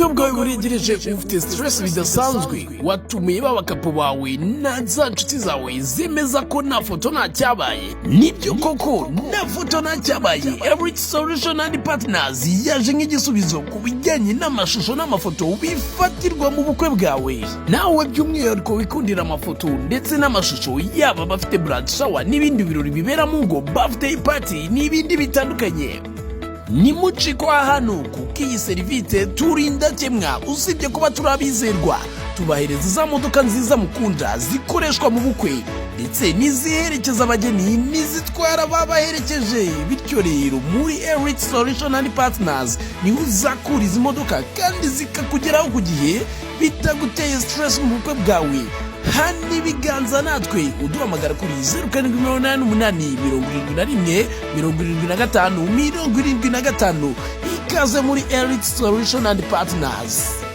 Ubukwe bwawe buregereje, ufite stress bidasanzwe, watumiye ba bakapo bawe na za nshuti zawe zemeza ko nta foto nta cyabaye. Nibyo koko, nta foto nta cyabaye. Every Solution and Partners yaje nk'igisubizo ku bijyanye n'amashusho n'amafoto bifatirwa mu bukwe bwawe. Nawe by'umwihariko wikundira amafoto ndetse n'amashusho, yaba abafite bridal shower n'ibindi birori bibera mu ngo, birthday party n'ibindi bitandukanye, nimucikwa hano, kuko iyi serivisi turi indakemwa. Usibye kuba turi abizerwa, tubahereza za modoka nziza mukunda zikoreshwa mu bukwe, ndetse n'iziherekeza abageni n'izitwara babaherekeje. Bityo rero, muri Elite Solution and Partners niho uzakura izi modoka kandi zikakugeraho ku gihe bitaguteye stress mu bukwe bwawe. Hano ibiganza natwe, uduhamagara kuri 0788 71 75 75. Ikaze muri Elite Solution and Partners.